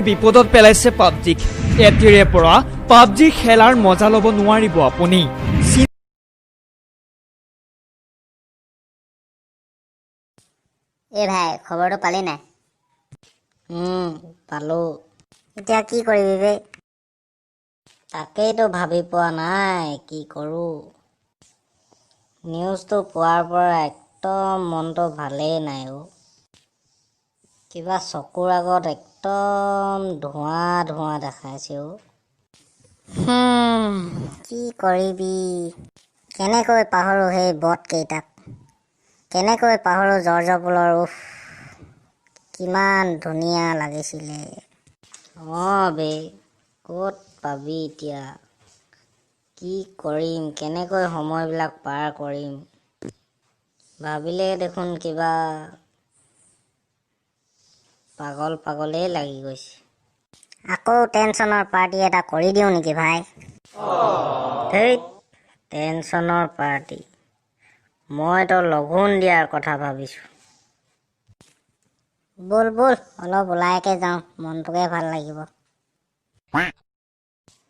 বিপদত পেলাইছে পাবজিক। এতিয়াৰে পৰা পাবজি খেলাৰ মজা ল'ব নোৱাৰিব আপুনি। এই ভাই, খবৰটো পালি নাই? পালোঁ। এতিয়া কি কৰিবি বে? তাকেইতো ভাবি পোৱা নাই কি কৰোঁ। নিউজটো পোৱাৰ পৰা একদম মনটো ভালেই নাই অ'। কিবা চকুৰ আগত একদম ধোঁৱা ধোঁৱা দেখাইছে অ'। কি কৰিবি? কেনেকৈ পাহৰোঁ সেই বটকেইটাক? কেনেকৈ পাহৰোঁ জৰ্জপুলৰ? উফ, কিমান ধুনীয়া লাগিছিলে। অঁ বে, ক'ত পাবি এতিয়া? কি কৰিম, কেনেকৈ সময়বিলাক পাৰ কৰিম, ভাবিলে দেখোন কিবা পাগল পাগলেই লাগি গৈছে। আকৌ টেনচনৰ পাৰ্টি এটা কৰি দিওঁ নেকি ভাই? ধেইত, টেনচনৰ পাৰ্টি! মইতো লঘোণ দিয়াৰ কথা ভাবিছোঁ। ব'ল ব'ল, অলপ ওলাইকে যাওঁ, মনটোকে ভাল লাগিব।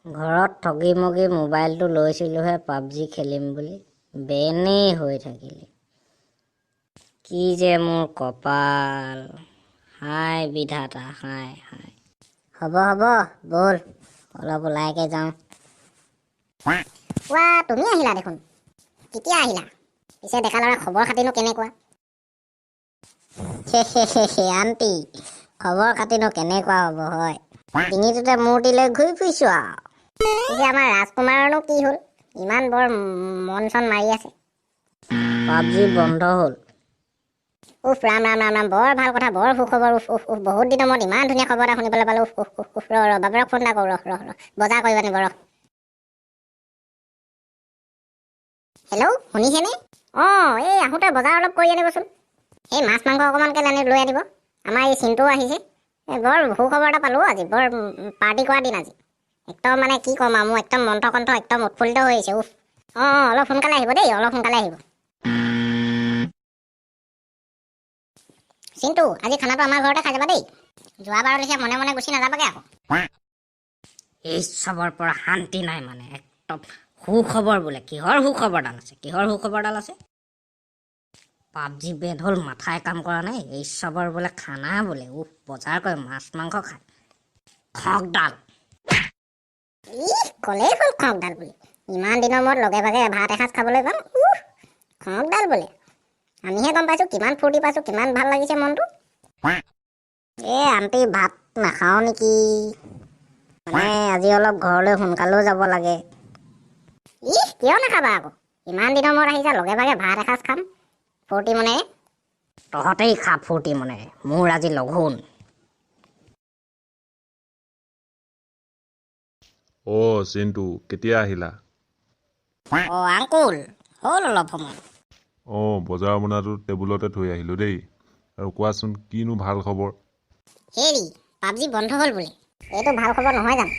ঘৰত ঠগি মগি মোবাইলটো লৈছিলোঁহে পাবজি খেলিম বুলি, বেনেই হৈ থাকিলে। কি যে মোৰ কপাল! হায় বিধাতা, হায় হায়! হ'ব হ'ব, ব'ল অলপ ওলাইকে যাওঁ। ৱা, তুমি আহিলা দেখোন! কেতিয়া আহিলা? পিছে ডেকা ল'ৰা, খবৰ খাতিনো কেনেকুৱা? আণ্টি, খবৰ খাতিনো কেনেকুৱা হ'ব হয়, ডিঙিটোতে মূৰ্তি লৈ ঘূৰি ফুৰিছোঁ আৰু। পিছে আমাৰ ৰাজকুমাৰনো কি হ'ল? ইমান বৰ মন চন মাৰি আছে। পাবজি বন্ধ হ'ল। উফ ৰাম ৰাম ৰাম ৰাম, বৰ ভাল কথা, বৰ সুখবৰ। উফ উফ উফ, বহুত দিনৰ মূৰত ইমান ধুনীয়া খবৰ এটা শুনিবলৈ পালোঁ। উফ উফ উফ উফ, ৰ ৰ, বাপেৰক ফোন এটা কৰোঁ। ৰ ৰ ৰ, বজাৰ কৰিব আনিব, ৰ। হেল্ল', শুনিছেনে? অঁ, এই আহোঁতে বজাৰ অলপ কৰি আনিবচোন। এই মাছ মাংস অকণমানকৈ আনি লৈ আনিব। আমাৰ এই চিনটোও আহিছে। এই বৰ সুখবৰ এটা পালোঁ আজি, বৰ পাৰ্টি কৰা দিন আজি একদম। মানে কি ক'ম আৰু, মোৰ একদম মন্ত্ৰ কণ্ঠ একদম উৎফুল্লিত হৈ আহিছে। উফ, অঁ অঁ, অলপ সোনকালে আহিব দেই, অলপ সোনকালে আহিব। চিন্তু, আজি খানাটো আমাৰ ঘৰতে খাই যাবা দেই। যোৱাবাৰৰ লেখীয়া মনে মনে গুচি নাযাবাগৈ আকৌ। এই চবৰ পৰা শান্তি নাই মানে। একদম সুখবৰ বোলে, কিহৰ সুখবৰডাল আছে? কিহৰ সুখবৰডাল আছে? পাবজি বেন হ'ল, মাথাই কাম কৰা নাই। এই চবৰ বোলে খানা বোলে। উফ, বজাৰ কৰে, মাছ মাংস খায়, খকডাল। ইহ, ক'লেই হ'ল খংডাল বুলি। ইমান দিনৰ মূৰত লগে ভাগে ভাত এসাঁজ খাবলৈ পাম, উহ, খংডাল বোলে। আমিহে গম পাইছোঁ কিমান ফূৰ্তি পাইছোঁ, কিমান ভাল লাগিছে মনটো। এই আণ্টি, ভাত নাখাওঁ নেকি? মানে আজি অলপ ঘৰলৈ সোনকালেও যাব লাগে। ইহ, কিয় নাখাবা আকৌ? ইমান দিনৰ মূৰত আহিছা, লগে ভাগে ভাত এসাঁজ খাম ফূৰ্তি মনেৰে। তহঁতেই খা ফূৰ্তি মনেৰে, মোৰ আজি লঘোণ। অ' চিন্তু, কেতিয়া আহিলা? অঁ আংকুল, হ'ল অলপ সময়। অঁ, বজাৰৰ মোনাটো টেবুলতে থৈ আহিলোঁ দেই। আৰু কোৱাচোন, কিনো ভাল খবৰ? হেৰি, পাবজি বন্ধ হ'ল বোলে, এইটো ভাল খবৰ নহয় জানো?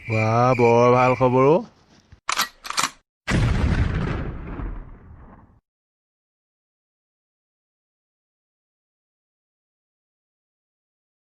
বাহ, বৰ ভাল খবৰ অ'।